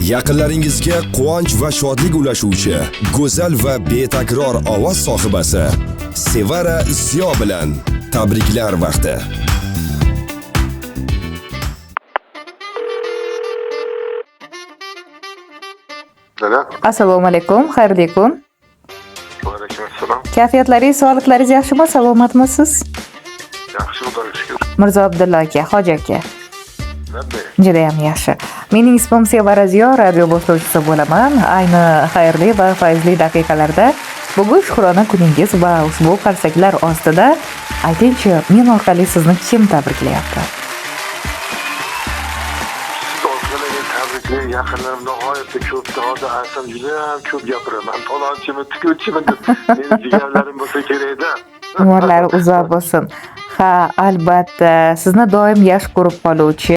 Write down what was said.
Yaqinlaringizga quvonch va shodlik ulashuvchi go'zal va betakror ovoz sohibasi Sevara Ziyo bilan tabriklar vaqti. Dada. Assalomu alaykum, xayrli kun. Va alaykum assalom. Kayfiyatlaringiz, sog'liqlaringiz yaxshimi, salomatmisiz? Yaxshi, Xudoga shukur. Mirzo Abdulla aka, hoji aka. Qanday? Judayam yaxshi. Mening ismim Sevara Ziyo, radio boshlovchisi bo'laman. Ayni xayrli va fayzli daqiqalarda bugun shukrona kuningiz va ushbu qarsaklar ostida aytingchi, men orqali sizni kim tabriklayapti? Siz orqali meni tabriklang, yaqinlarim nihoyatda ko'pda. Hozir aytsam juda ham ko'p gapiraman. Falonchimi, tikuvchimi deb meni jigarlarim bo'lsa kerakda. Umrlari uzoq bo'lsin. Ha, albatta, sizni doim yaxshi ko'rib qoluvchi